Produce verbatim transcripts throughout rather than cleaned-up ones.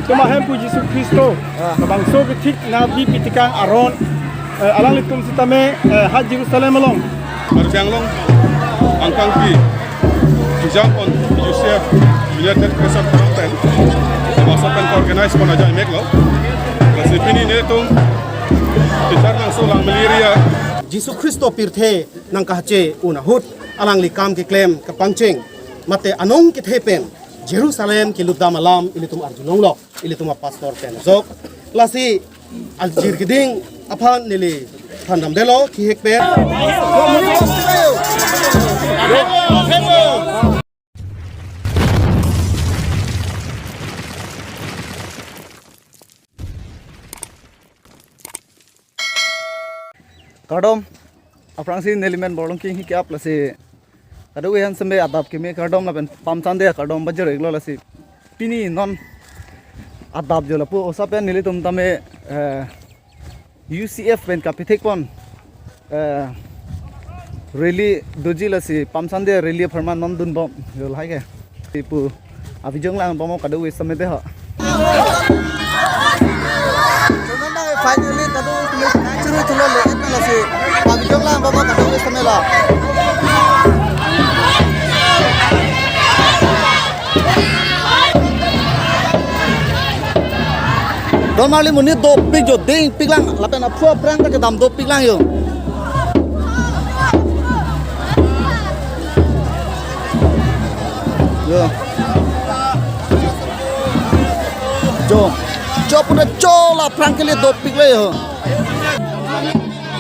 Itum ahemphu Jisu Khristo, ah, labangso kethik nangpi pitekang aron, eh, alanglitum sitame, eh, ha Jerusalem along, Karbi Anglong angkangpi kejang pon U C F, United Christian Forum pen, labangso pen organize pon ajai meklo. Lasi pini nelitum kecharlangso Langmili area, Jisu Khristo pirthe nangkahche un ahut alangli kam keklem kepangcheng mate anong kethe pen Jerusalem kelutdam alam ilitum arjulonglo, ilitum apastor pen ajok. Lasi ajir keding aphan neli thandamdelo kihek pen. Kardom, aphrangsi neli men Borlongking Hiki Ap, lasi kadokave aphan seme adap keme kardom lapen Palm Sunday kardom pajir-iklo. Lasi pini non adap jo lapu osa pen nelitum tame, eh, U C F pen kapithek pon, eh, rally doji, lasi Palm Sunday rally apharman non dunbom jo lahai ke. Ipu abijong lang bom kadokave seme de ho. Finally, kadokave seme nangchuru chulo le, lasi abijong lang bom kadokave seme la. Don marli, monit dopik jo, dingpiklang, lapen aphu aphrang ta kedam dopiklang jo. Jo. Jo. Jo pura jo la aphrang kele dopiklo jo.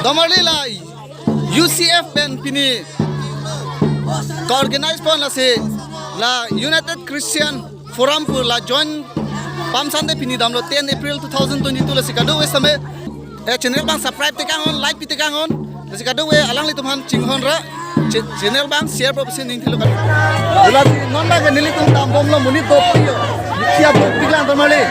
Don marli, la U C F pen pini ka-organize pon, lasi la United Christian Forum pu la joint Palm Sunday pini damlo, ten April two thousand twenty-two, lasi kadokave seme, eh, channel abang subscribe tekang non, like pi tekang non, lasi kadokave alanglitum aphan chinghon ra, che-, channel abang share po pusi ning thilo kan. Lasi non abang ke nelitum dambomlo, monit dopik jo. Siap dopiklang don marli.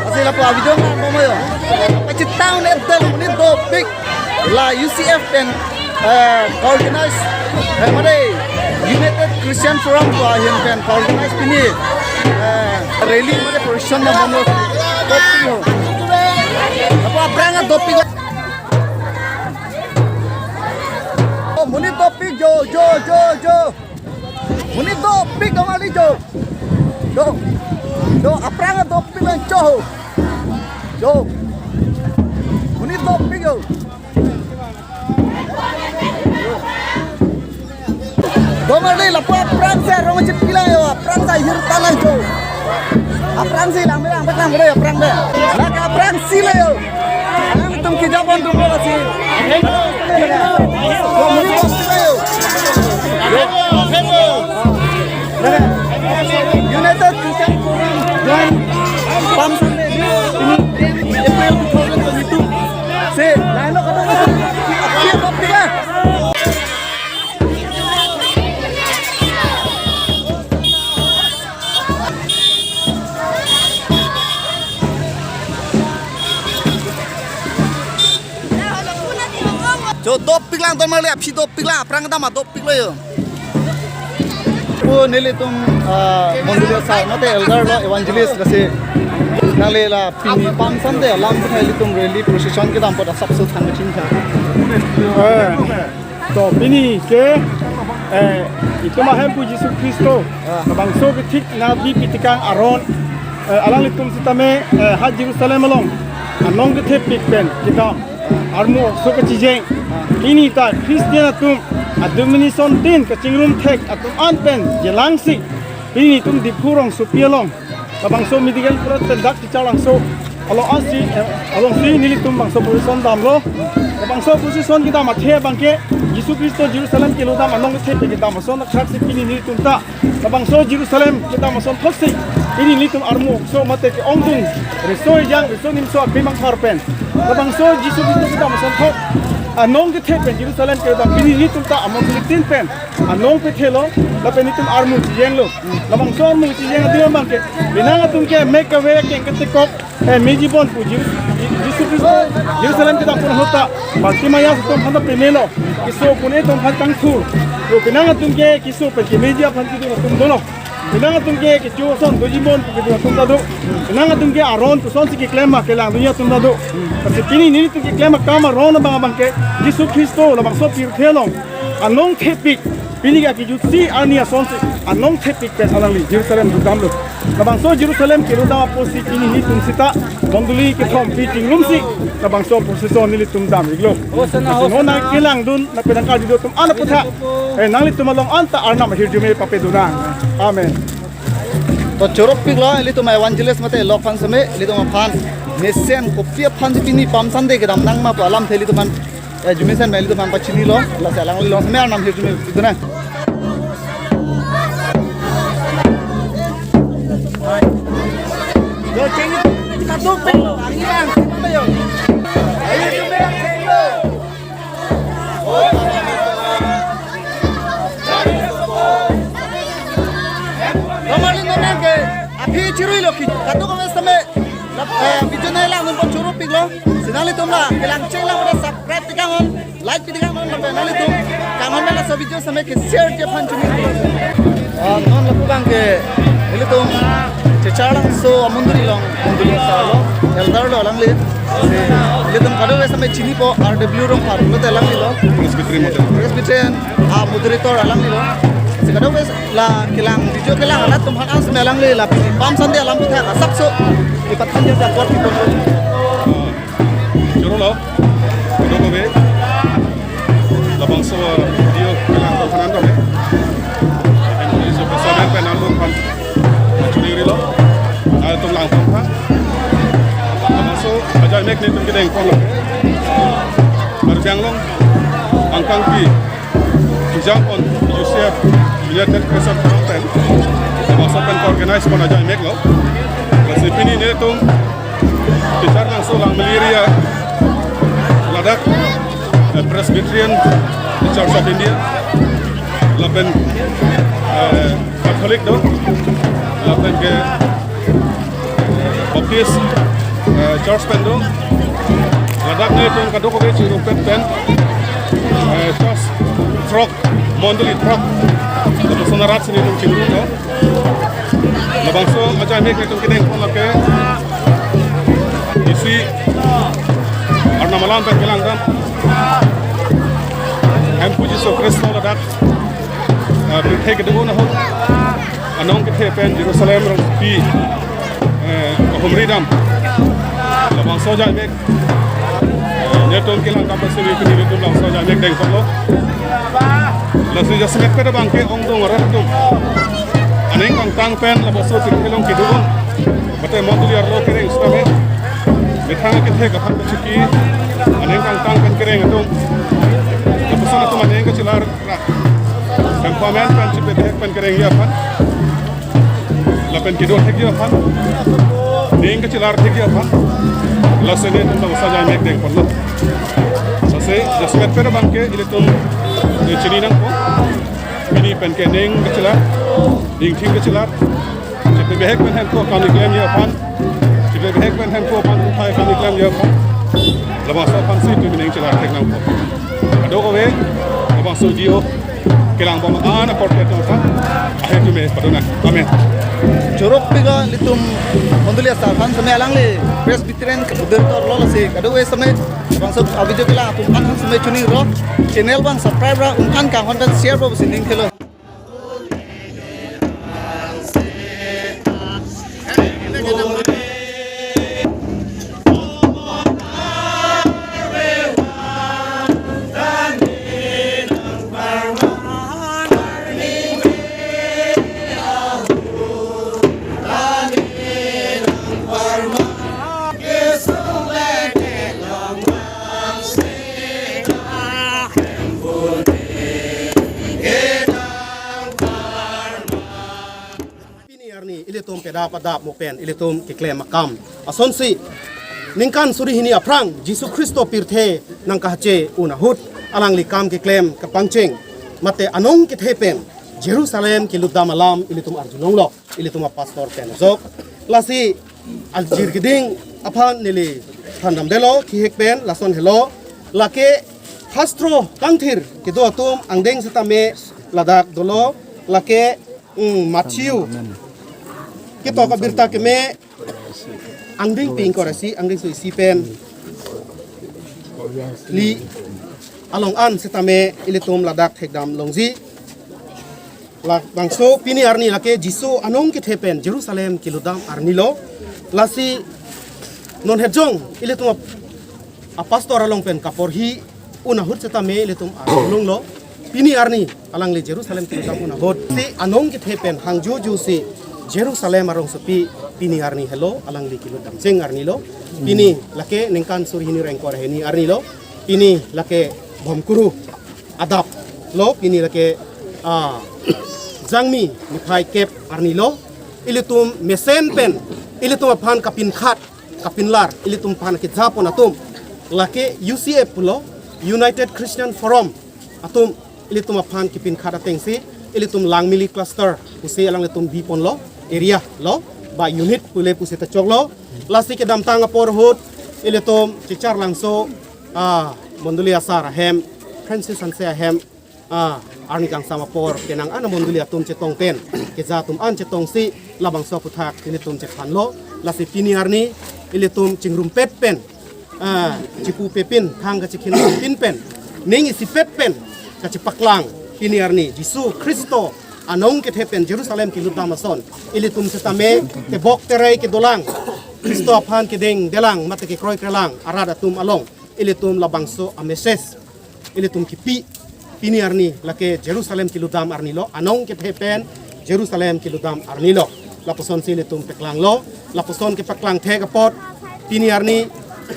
Lasi lapu abijong lang bom jo. Pachitang ne tel monit dopik. La U C F pen, eh, organize, eh, mane United Christian Forum pu ahin pen organize pini, eh, rally mane procession na bom jo. Dopik jo. Apa aphrang dopik jo. Oh, monit dopik jo, jo, jo, jo. Monit dopik don marli jo. Jo. Jo, aphrang dopiklang jo. Jo. Monit dopik jo. Don marli, lapu aphrangsi arong chipiklang jo, aphrangsi ahir tanang jo. Aphrangsi lang bilang, bilang, bilang, aphrang be. Lake aphrangsi le jo. Alanglitum kejapon tum lasi. United Christian Forum joint Palm Sunday, April two thousand twenty-two. Si, lain lo kata apa? Jo, dopiklang don marli, aphi dopiklang, aphrang kedam dopiklo jo. Pu nelitum, ah, mondoli asar mate elder lo, evangelist, lasi nangli la pini Palm Sunday alam pu nelitum rally procession kedam apot asapso than kachingthang. Eh. To pini ke, eh, itum ahemphu Jisu Khristo, ah, labangso kethik nangpi pitikang aron, eh, alanglitum sitame, eh, ha Jerusalem along anong kethepik pen kedam, armu okso kachijeng. Ah. Pini ta Christian atum a-denomination tin kachingrum thek atum an pen jelangsi pini itum Diphu rongsopi along labangso medical prot pen dak kecharlangso along asi, eh, alongsi nelitum bangso procession damlo. Labangso procession kedam athe abangke Jisu Khristo Jerusalem kelutdam anong kethe kedam ason akhak si pini nelitum ta labangso Jerusalem kedam ason thotsi pini nelitum armu okso mate ke-ongdung riso ejang riso nimso akemang thar pen labangso Jisu Khristo kedam ason thot anong kethe pen Jerusalem kelutdam pini nelitum ta amon tin pen anong pethelo, lapen nelitum armu chijenglo. Labangso armu chijeng adim abangke, penang atum ke mek kave keng ketekok, eh, meji bon pu Jisu, Jisu Khristo Jerusalem kedam apor ahut ta Bartimaeus atum aphan ta pemelo, keso pu-an atum aphan kangthur. Lo penang atum ke keso pen kemeji aphan keding atum dolo. Penang atum ke kecho ason doji mon pu kedo atum ta do. Penang atum ke aron kosonsi keklem ma kelang doji atum ta do. Lasi pini nelitum keklem akam aron abang abang ke Jisu Khristo labangso pirthe along anong thepik, pini ke akejutsi arni asonsi anong thepik pen alangli Jerusalem kedamlo. Labangso Jerusalem kedam apotsi pini nelitum seta mondoli kethom pi chingrumsi labangso procession nelitum dam-iklo. Hosanna, lasi non Hosanna. Nangkelangdun, nangpedang karjudo atum an aphuthak, eh, nanglitum along anta Arnam ahirjume papedunnang. Amen. To choro piklo, ilitum evangelist mate lok aphan seme, ilitum aphan mesen kopi aphansi pini Palm Sunday kedam nangma pu alamthe ilitum aphan, eh, arjumesen ma ilitum aphan pachinilo, lasi alangli along seme Arnam ahirjume papedunnang. Normally, normal ke, aphi chirui lo ki, kadokave seme, eh, video nangkelangdun apot choro piklo, si nanglitum la, kelang cheng lang pada subscribe tikang on, like tikang on, lapen nanglitum, kang on laso video seme ke share ji aphan chini. Ah, non lapu abang ke, ilitum, Chicharlangso amondoli along, mondoli asar lo, elder lo alangli, si, ilitum kadokave seme chinipo, R W Rongphar, lo te alanglilo. Presbyterian moderator. Presbyterian, ah, moderator alanglilo. Si kadokave la kelang, video kelang, latum aphan an seme alangli la Palm Sunday alam aphuthak asapso ipathan jajak apor kipo. Choro lo, kadokave, labangso video kelang aphan an dome. Isu pesamen pen alun aphan churi rilo, nangtum langpon aphan. Labangso ajaimek nelitum kedengponlo. Karbi Anglong angkangpi Kijang on Joseph United Christian Forum pen labangso pen organize pon ajaimek lo. Lasi pini nelitum Chicharlangso Langmili area ladak, eh, Presbyterian Church of India lapen, eh, Catholic do, lapen ke Baptist, eh, Church pen do. Ladak nelitum kadokave chingrumpet pen, eh, church throk, mondoli throk, lapuson arat si nelitum chingrum do. Labangso ajaimek nelitum kedengpon lake isi Arnam alam pen kelangdam, Hemphu Jisu Khristo ladak, eh, pirthe kedo-an ahut anong kethe pen Jerusalem rongpi, eh, kahumridam. Labangso ajaimek, eh, nelitum kelangdam pensi pini nelitum labangso ajaimek dengponlo. Lasi jasemet pen abang ke ongdung arat atum aning kangtang pen labangso pirthe along kedo-an, mate mondoli arlo kereng sitame, methang kethek aphan kachiki, aning kangtang pen kereng atum, lapuson atum aning kachelar ra, kangpamen pen chipebehek pen kerengji aphan, lapen kedo thekji aphan, ning kachelar thekji aphan, lasi nelitum labangso ajaimek dengponlo. Lasi jasemet pen abang ke ilitum, eh, chini nangpo. Pini pen ke ning kachelar, ningthim kachelar, chipebehek pen Hemphu akam keklemji aphan, chipebehek pen Hemphu aphan uthai akam keklemji aphan, labangso aphansi itum ning chelar thek nangpo. Kadokave labangso video kelangbom an aporke atum aphan ahirjume padunnang. Amen. Choro piklo, ilitum mondoli asar aphan seme alangli Presbyterian moderator lo, lasi kadokave seme labangso avideo kelang atum aphan seme chunilo, channel abang subscribe ra, un-an kang on pen share po pusi ning thelo. Pini arni ilitum pedap adap mo pen ilitum keklem akam asonsi, ningkan suri hini aphrang Jisu Khristo pirthe nangkache un ahut alangli kam keklem kapangcheng mate anong kethe pen Jerusalem kelutdam alam ilitum arjulonglo, ilitum apastor pen ajok. Lasi ajir keding aphan neli thandamdelo, kihek pen lason helo, lake hastro kangthir kedo atum angdeng sitame ladak dolo, lake Hmm, Matthew. Ketok abirta keme angdeng ping korasi angdeng so isi pen li along an setame ilitum ladak thekdam longji. Labangso pini arni lake Jisu anong kethe pen Jerusalem kelutdam arni lo. Lasi non hejong ilitum ap-, apastor along pen kaporhi un ahut setame ilitum arlong lo. Pini arni alangli Jerusalem kelutdam un ahut. Si anong kethe pen hangjuju si Jerusalem arongsopi pini arni helo alangli kelutdam cheng arni lo. Pini lake ningkan suri hini rengkor hini arni lo. Pini lake Bhomkuru adap lo, pini lake, ah, Jangmi niphai kep arni lo. Ilitum mesen pen ilitum aphan kapinkhat kapinlar, ilitum aphan kejapon atum lake U C F lo, United Christian Forum atum ilitum aphan kipinkhat atengsi ilitum Langmili cluster pusi alanglitum biponlo, area lo, ba unit pule pusi ta choklo. Lasi kedamtang apor ahut ilitum Chicharlangso, ah, mondoli asar ahem, Francis Hanse ahem, ah, arni kangsam apor kenang an mondoli atum chetong pen, keja atum an chetongsi labangso aphuthak ilitum chethanlo. Lasi pini arni ilitum chingrumpet pen, ah, chipu pepin, thang kachikhin pin pen, ning isipet pen kachepaklang pini arni Jisu Khristo anong kethe pen Jerusalem kelutdam ason ilitum setame tebok terei kedolang, Khristo aphan kedengdelang mate kekroikrelang arat atum along ilitum labangso a-message ilitum kipi. Pini arni lake Jerusalem kelutdam arni lo, anong kethe pen Jerusalem kelutdam arni lo. Lapusonsi ilitum paklanglo, lapuson kepaklang thek apot pini arni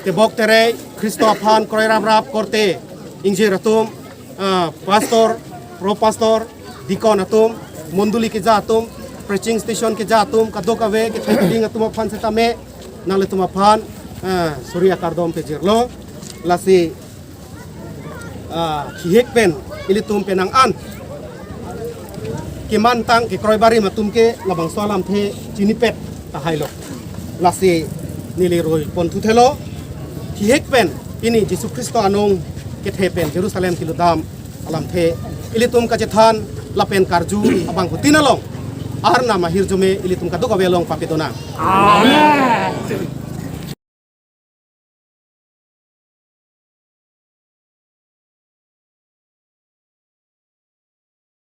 tebok terei, Khristo aphan kroiraprap korte ingjir atum, ah, pastor, pro pastor, deacon atum, mondoli keja atum, preaching station keja atum, kadokave ketheding atum aphan setame nanglitum aphan, ah, suri akardom pejirlo. Lasi, ah, kihek pen ilitum penang an kemantang kekroi barim atum ke labangso alamthe chinipet tahai lo. Lasi neli roi ponthuthelo. Kihek pen pini Jisu Khristo anong kethe pen Jerusalem kelutdam alamthe ilitum kachethan lapen karju abangphutin along Arnam ahirjume ilitum kadokave along papidona. Amen.